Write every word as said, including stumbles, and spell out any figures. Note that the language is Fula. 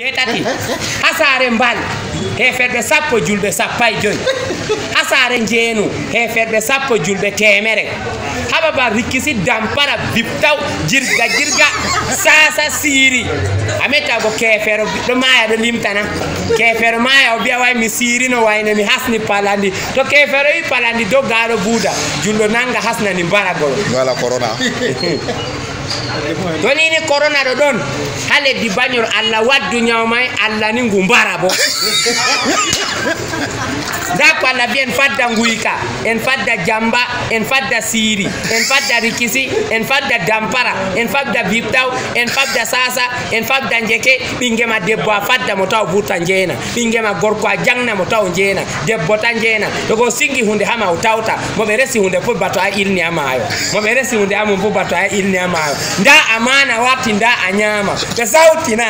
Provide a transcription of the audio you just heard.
Jeetati. Haa saare Mbal, heeferɓe sappo, julɓe sappo e joy. Haa saare Njeenu, heeferɓe sappo, julɓe teemere. Haa babal Rikisi, Dampara, Biptaw, Jirga Jirga, Saasa, Siiri. A metta go keefeero ɗo maaya ɗo limtana. Keefeero maaya o biya way mi siiri no wayne mi hasni palandi. To keefeero yi palandi doggaaro buuda. Julɗo nanga hasnani mbaragol. Wala corona. To ni ni corona ɗo ɗon. Haa leddi Bañol Allah waddu nyaw may, Allah ni ngu mbara bo. Ndaa ko Allah mbi'i en fadda Nguyka, en fadda Jamba, en fadda Siiri, en fadda Rikisi, en fadda Dampara, en fadda Biptaw, en fadda Saasa, en fadda Njeke, ɓinngel ma debbo a fadda mo taw vurta njeena, ɓinngel ma gorko a jangna mo taw njeena, debbo ta njeena, to go singi hunde hama o tawta, mo ɓe resi hunde fof bato a ilni a maayo, mo ɓe resi hunde amum fof bato a ilni a maayo, ndaa amaana warti ndaa a nyaama, ɓe sawtina.